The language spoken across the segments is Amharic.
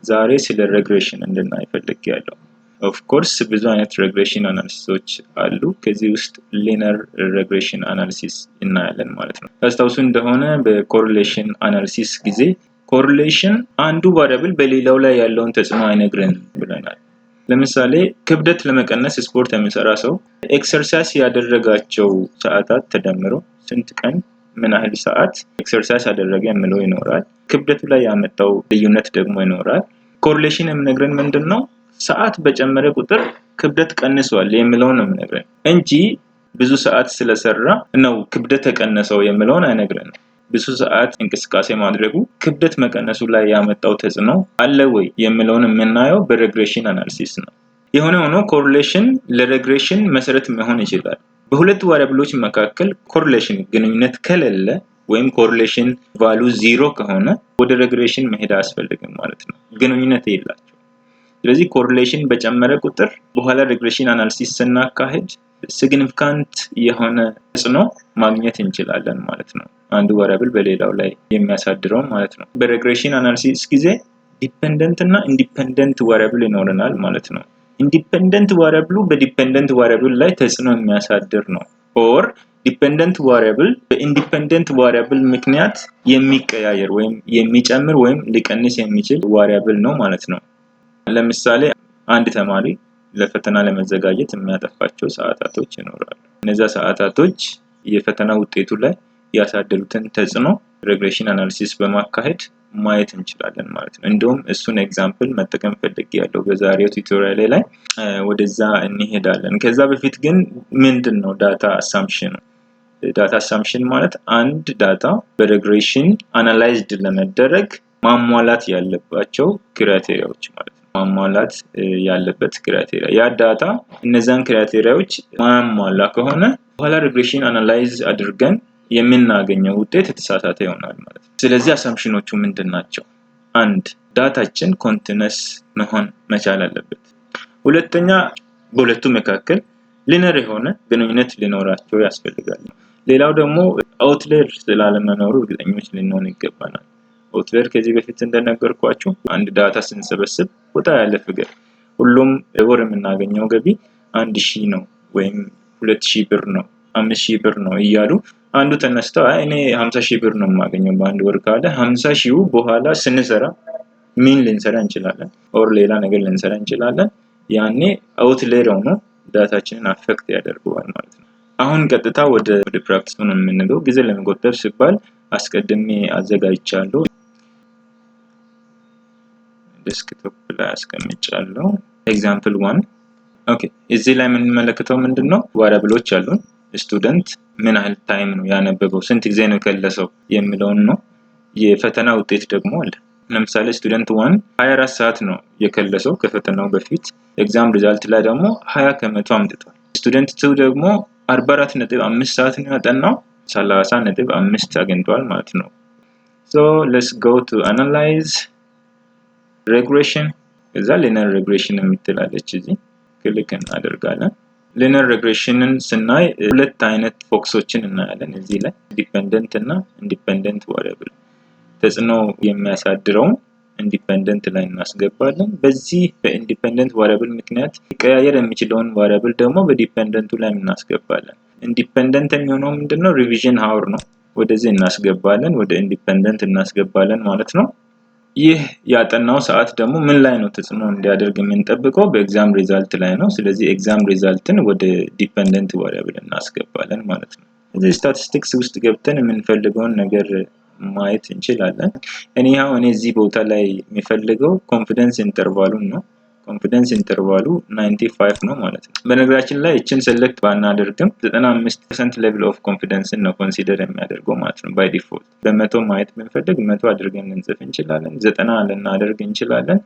ዛሬ ስለ regression እንድናይ ፈልጌያለሁ። Of course ብዙ አይነት regression analysis ኦች አሉ። ከዚህ ውስጥ linear regression analysis እናያለን ማለት ነው። ታስታውሱ እንደሆነ በ correlation analysis ጊዜ correlation አንዱ variable በሌላው ላይ ያለውን ተጽዕኖ አይነግረንም ብለናል። ለምሳሌ ክብደት ለመቀነስ ስፖርት የሚሰራ ሰው exercise ያደረጋቸው ሰዓታት ተደምሮ ስንት ቀን ምን ያህል ሰዓት exercise አደረገ የሚለው ይኖራል። ክብደቱ ላይ ያመጣው ልዩነት ደግሞ ይኖራል። Correlation የሚነግረን ምንድን ነው? ሰዓት በጨመረ ቁጥር ክብደት ቀንሷል የሚለውን ነው የሚነግረን እንጂ ብዙ ሰዓት ስለሰራ ነው ክብደት ተቀነሰው የሚለውን አይነግረንም። ብዙ ሰዓት እንቅስቃሴ ማድረጉ ክብደት መቀነሱ ላይ ያመጣው ተጽዕኖ አለ ወይ የሚለውን የምናየው በ regression analysis ነው። የሆነ ሆኖ correlation ለ regression መሰረት መሆን ይችላል። በሁለት variable ኦች መካከል correlation ግንኙነት ከሌለ ወይም correlation value zero ከሆነ ወደ regression መሄድ አያስፈልግም ማለት ነው። ግንኙነት የላቸውም። ስለዚህ correlation በጨመረ ቁጥር በኋላ regression analysis ስናካሂድ significant የሆነ ተጽዕኖ ማግኘት እንችላለን ማለት ነው። አንዱ variable በሌላው ላይ የሚያሳድረው ማለት ነው። በ regression analysis ጊዜ dependent እና independent variable ይኖረናል ማለት ነው። Independent variable ኡ በ dependent variable ላይ ተጽዕኖ የሚያሳድር ነው። Or dependent variable በ independent variable ምክንያት የሚቀያየር ወይም የሚጨምር ወይም ሊቀንስ የሚችል variable ነው ማለት ነው። ለምሳሌ አንድ ተማሪ ለፈተና ለመዘጋጀት የሚያጠፋቸው ሰዓታቶች ይኖራሉ። እነዚያ ሰዓታቶች የፈተና ውጤቱ ላይ ያሳደሩትን ተጽዕኖ regression analysis በማካሄድ ማየት እንችላለን ማለት ነው። እንደውም እሱን example መጠቀም ፈልጌያለሁ በዛሬው tutorial ላይ፣ ወደዛ እንሄዳለን። ከዛ በፊት ግን ምንድን ነው data assumption ኑ? Data assumption ማለት አንድ data በ regression analyzed ለመደረግ ማሟላት ያለባቸው criteria ዎች ማለት ነው። ማሟላት ያለበት criteria፣ ያ data እነዛን criteria ዎች ማያሟላ ከሆነ በኋላ regression analyze አድርገን የምናገኘው ውጤት የተሳሳተ ይሆናል ማለት ነው። ስለዚህ assumption ኖቹ ምንድን ናቸው? አንድ፣ data ችን continuous መሆን መቻል አለበት። ሁለተኛ፣ በሁለቱ መካከል linear የሆነ ግንኙነት ሊኖራቸው ያስፈልጋል። ሌላው ደግሞ outlier ስላለመኖሩ እርግጠኞች ልንሆን ይገባናል። Outlier ከዚህ በፊት እንደነገርኳችሁ አንድ data ስንሰበስብ ወጣ ያለ figure፣ ሁሉም ወር የምናገኘው ገቢ 1,000 ነው ወይም 2,000 ብር ነው፣ 5,000 ብር ነው እያሉ አንዱ ተነስተው እኔ 50,000 ብር ነው የማገኘው በአንድ ወር ካለ 50 ሺው በኋላ ስንሰራ ምን ልንሰራ እንችላለን? Or ሌላ ነገር ልንሰራ እንችላለን። ያኔ outlier ሆኖ data ችንን affect ያደርገዋል ማለት ነው። አሁን ቀጥታ ወደ practice ኡ ነው የምንለው። ጊዜ ለመቆጠብ ሲባል አስቀድሜ አዘጋጅቻለሁ። Desktop ላይ አስቀምጫለሁ። Example one። Okay፣ እዚህ ላይ የምንመለከተው ምንድን ነው? Variable ኦች አሉን። Student ምን ያህል time ነው ያነበበው፣ ስንት ጊዜ ነው የከለሰው የሚለውን ነው። የፈተና ውጤት ደግሞ አለ። ለምሳሌ student one 24 ሰዓት ነው የከለሰው ከፈተናው በፊት፣ exam result ላይ ደግሞ 20% አምጥቷል። Student two ደግሞ 44.5 ሰዓት ነው ያጠናው፣ 30.5 አግኝቷል ማለት ነው። So let's go to analyze, regression፣ ከዛ linear regression የምትላለች እዚህ click እናደርጋለን። Linear regression ን ስናይ ሁለት አይነት box ኦችን እናያለን እዚህ ላይ፣ dependent እና independent variable። ተጽዕኖ የሚያሳድረውን independent ላይ እናስገባለን። በዚህ በ independent variable ምክንያት ሊቀያየር የሚችለውን variable ደግሞ በ dependent ኡ ላይ እናስገባለን። Independent የሚሆነው ምንድነው? Revision hour ነው። ወደዚህ እናስገባለን፣ ወደ independent እናስገባለን ማለት ነው። ይህ ያጠናው ሰዓት ደግሞ ምን ላይ ነው ተጽዕኖ እንዲያደርግ የምንጠብቀው? በ exam result ላይ ነው። ስለዚህ exam result ን ወደ dependent variable እናስገባለን ማለት ነው። እዚህ ስታቲስቲክስ ውስጥ ገብተን የምንፈልገውን ነገር ማየት እንችላለን። Anyhow እኔ እዚህ ቦታ ላይ የምፈልገው confidence interval ኡን ነው። Confidence interval ኡ 95 ነው ማለት ነው። በነገራችን ላይ እችን select ባናደርግም 95% level of confidence ን ነው consider የሚያደርገው ማለት ነው by default። በመቶ ማየት ብንፈልግ 100 አድርገን ልንጽፍ እንችላለን። 90 ልናደርግ እንችላለን።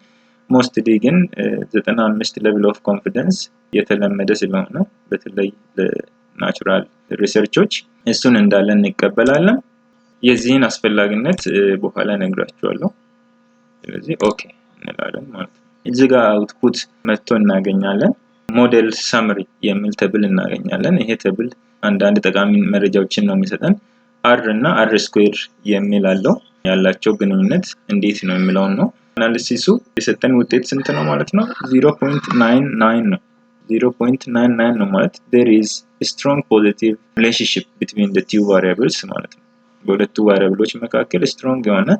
Mostly ግን 95 level of confidence የተለመደ ስለሆነ በተለይ ለ natural research ኦች እሱን እንዳለ እንቀበላለን። የዚህን አስፈላጊነት በኋላ እነግራችኋለሁ። ስለዚህ okay እንላለን ማለት ነው። እዚህ ጋር output መጥቶ እናገኛለን። Model summary የሚል table እናገኛለን። ይሄ table አንዳንድ ጠቃሚ መረጃዎችን ነው የሚሰጠን። R እና R square የሚል አለው፣ ያላቸው ግንኙነት እንዴት ነው የሚለውን ነው። Analysis ኡ የሰጠን ውጤት ስንት ነው ማለት ነው? 0.99 ነው። 0.99 ነው ማለት there is strong positive relationship between the two variables ማለት ነው። በሁለቱ variable ኦች መካከል strong የሆነ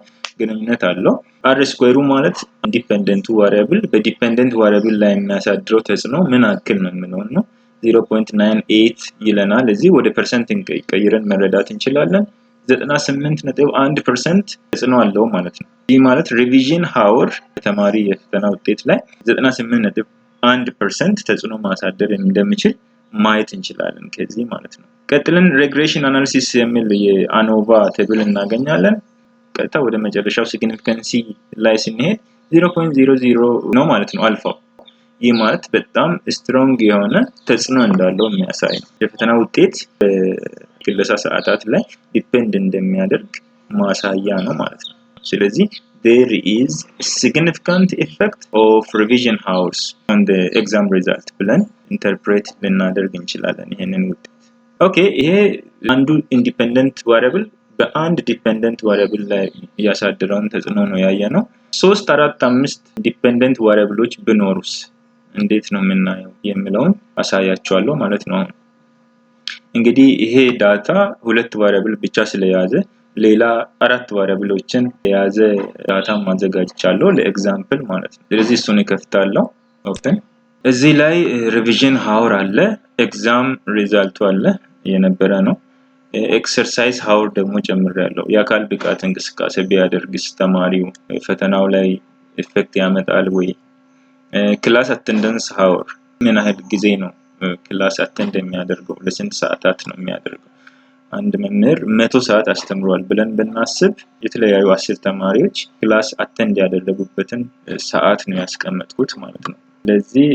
ግንኙነት አለው። R square ኡ ማለት independent ኡ variable በ dependent variable ላይ የሚያሳድረው ተጽዕኖ ምን ያክል ነው የሚለውን ነው። 0.98 ይለናል። እዚህ ወደ percent ቀይረን መረዳት እንችላለን። 98.1% ተጽዕኖ አለው ማለት ነው። ይህ ማለት revision hour ተማሪ የፈተና ውጤት ላይ 98.1% ተጽዕኖ ማሳደር እንደሚችል ማየት እንችላለን ከዚህ ማለት ነው። ቀጥለን regression analysis የሚል የ ANOVA table እናገኛለን። ቀጥታ ወደ መጨረሻው significancy ላይ ስንሄድ 0.00 ነው ማለት ነው አልፋው። ይህ ማለት በጣም strong የሆነ ተጽዕኖ እንዳለው የሚያሳይ ነው። የፈተና ውጤት በክለሳ ሰዓታት ላይ depend እንደሚያደርግ ማሳያ ነው ማለት ነው። ስለዚህ there is significant effect of revision hours on the exam result ብለን interpret ልናደርግ እንችላለን ይሄንን ውጤት። Okay፣ ይሄ አንዱ independent variable በአንድ dependent variable ላይ ያሳደረውን ተጽዕኖ ነው ያየነው። ሶስት፣ አራት፣ አምስት dependent variable ኦች ቢኖሩስ እንዴት ነው የምናየው የሚለውን አሳያችኋለሁ ማለት ነው። እንግዲህ ይሄ data ሁለት variable ብቻ ስለያዘ ሌላ አራት variable ኦችን የያዘ data ማዘጋጅቻለሁ ለ example ማለት ነው። ስለዚህ እሱን እከፍታለሁ። Open። እዚህ ላይ revision hour አለ፣ exam result ኡ አለ የነበረ ነው። Exercise hour ደግሞ ጨምሬያለሁ። የአካል ብቃት እንቅስቃሴ ቢያደርግስ ተማሪው ፈተናው ላይ effect ያመጣል ወይ? Class attendance hour፣ ምን ያህል ጊዜ ነው class attend የሚያደርገው? ለስንት ሰዓታት ነው የሚያደርገው? አንድ መምህር 100 ሰዓት አስተምሯል ብለን ብናስብ የተለያዩ 10 ተማሪዎች class attend ያደረጉበትን ሰዓት ነው ያስቀመጥኩት ማለት ነው። ስለዚህ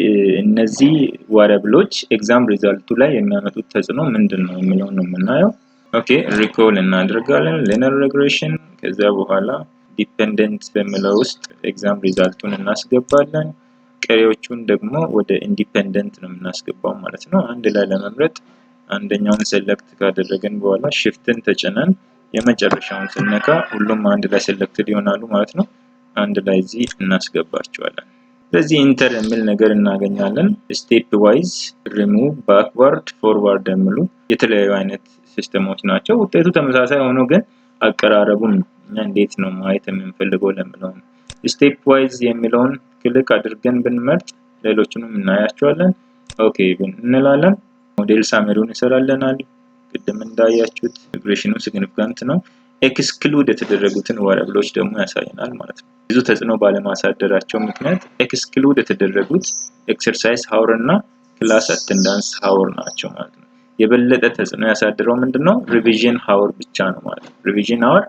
እነዚህ variable ኦች exam result ኡ ላይ የሚያመጡት ተጽዕኖ ምንድን ነው የሚለውን ነው የምናየው። Okay፣ recall እናደርጋለን linear regression። ከዚያ በኋላ dependent በሚለው ውስጥ exam result ኡን እናስገባለን። ቀሪዎቹን ደግሞ ወደ independent ነው የምናስገባው ማለት ነው። አንድ ላይ ለመምረጥ አንደኛውን select ካደረግን በኋላ shift ን ተጭነን የመጨረሻውን ስነካ ሁሉም አንድ ላይ selected ይሆናሉ ማለት ነው። አንድ ላይ እዚህ እናስገባቸዋለን። ስለዚህ enter የሚል ነገር እናገኛለን። ስቴፕ ዋይዝ፣ ሪሙቭ፣ ባክዋርድ፣ ፎርዋርድ የሚሉ የተለያዩ አይነት system ኦች ናቸው። ውጤቱ ተመሳሳይ ሆኖ ግን አቀራረቡን እኛ እንዴት ነው ማየት የምንፈልገው ለሚለው ነው። Stepwise የሚለውን click አድርገን ብንመርጥ ሌሎቹንም እናያቸዋለን። Okay እንላለን። Model summary ውን ይሰራልናል። ቅድም እንዳያችሁት regression ኑ significant ነው። Exclude የተደረጉትን variable ኦች ደግሞ ያሳየናል ማለት ነው። ብዙ ተጽዕኖ ባለማሳደራቸው ምክንያት exclude የተደረጉት exercise hour እና class attendance hour ናቸው ማለት ነው። የበለጠ ተጽዕኖ ያሳደረው ምንድን ነው? Revision hour ብቻ ነው ማለት ነው። Revision hour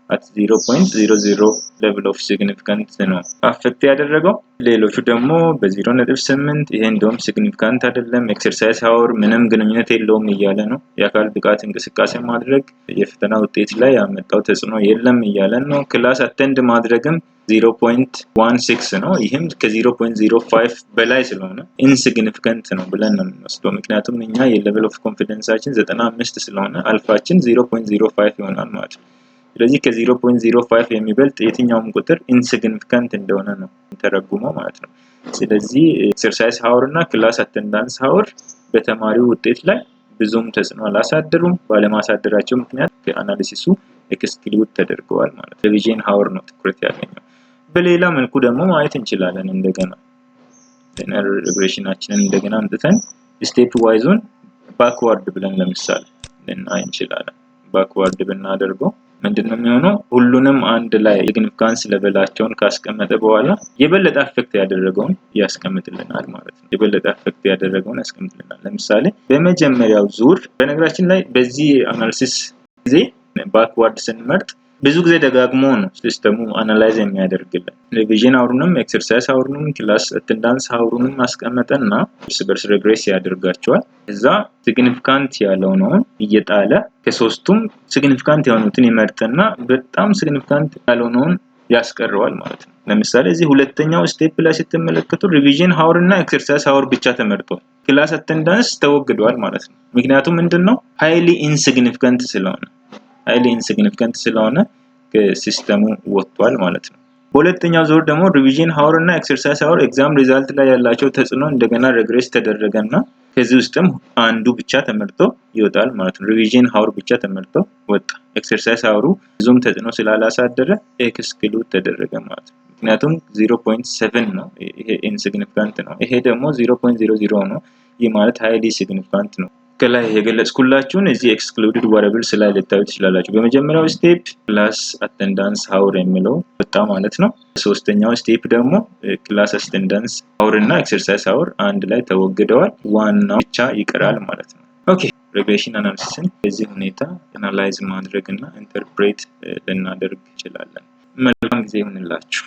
at 0.00 level of significant ነው affect ያደረገው። ሌሎቹ ደግሞ በ0.8፣ ይሄ እንደውም significant አይደለም፣ exercise hour ምንም ግንኙነት የለውም እያለ ነው። የአካል ብቃት እንቅስቃሴ ማድረግ የፈተና ውጤት ላይ ያመጣው ተጽዕኖ የለም እያለን ነው። Class attend ማድረግም 0.16 ነው። ይህም ከ0.05 በላይ ስለሆነ insignificant ነው ብለን ነው የምንወስደው። ምክንያቱም እኛ የ level of confidence ኣችን 95 ስለሆነ አልፋችን 0.05 ይሆናል ማለት ነው። ስለዚህ ከ0.05 የሚበልጥ የትኛውም ቁጥር insignificant እንደሆነ ነው ተረጉመው ማለት ነው። ስለዚህ exercise hour እና class attendance hour በተማሪው ውጤት ላይ ብዙም ተጽዕኖ አላሳደሩም። ባለማሳደራቸው ምክንያት ከ analysis ኡ exclude ተደርገዋል ማለት ነው። Revision hour ነው ትኩረት ያገኘው። በሌላ መልኩ ደግሞ ማየት እንችላለን። እንደገና linear regression ኣችንን እንደገና አምጥተን stepwise ኡን backward ብለን ለምሳሌ ልናይ እንችላለን። Backward ብናደርገው ምንድን ነው የሚሆነው? ሁሉንም አንድ ላይ significance level ኣቸውን ካስቀመጠ በኋላ የበለጠ affect ያደረገውን ያስቀምጥልናል ማለት ነው። የበለጠ affect ያደረገውን ያስቀምጥልናል። ለምሳሌ በመጀመሪያው ዙር፣ በነገራችን ላይ በዚህ analysis ጊዜ backward ስንመርጥ ብዙ ጊዜ ደጋግሞ ነው system ኡ analyze የሚያደርግልን። Revision hour ኡንም፣ exercise hour ኡንም፣ class attendance hour ኡንም አስቀመጠና እርስ በርስ regress ያደርጋቸዋል። እዛ significant ያልሆነውን እየጣለ ከሶስቱም significant የሆኑትን ይመርጥና በጣም significant ያልሆነውን ያስቀረዋል ማለት ነው። ለምሳሌ እዚህ ሁለተኛው step ላይ ስትመለከቱ revision hour እና exercise hour ብቻ ተመርጧል። Class attendance ተወግዷል ማለት ነው። ምክንያቱም ምንድን ነው? Highly insignificant ስለሆነ ከ system ኡ ወጥቷል ማለት ነው። በሁለተኛው ዙር ደግሞ revision hour እና exercise hour exam result ላይ ያላቸው ተጽዕኖ እንደገና regress ተደረገና ከዚህ ውስጥም አንዱ ብቻ ተመርጦ ይወጣል ማለት ነው። Revision hour ብቻ ተመርጦ ወጣ። Exercise hour ኡ ብዙም ተጽዕኖ ስላላሳደረ exclude ተደረገ ማለት ነው። ምክንያቱም 0.7 ነው፣ ይሄ insignificant ነው። ይሄ ደግሞ 0.00 ነው። ይህ ማለት highly significant ነው። ከላይ የገለጽኩላችሁን እዚህ excluded variables ላይ ልታዩ ትችላላችሁ። በመጀመሪያው step class attendance hour የሚለው ወጣ ማለት ነው። ሶስተኛው step ደግሞ class attendance hour እና exercise hour አንድ ላይ ተወግደዋል። ዋናው ብቻ ይቀራል ማለት ነው። Okay, regression analysis ን በዚህ ሁኔታ analyze ማድረግ እና interpret ልናደርግ እንችላለን። መልካም ጊዜ ይሁንላችሁ።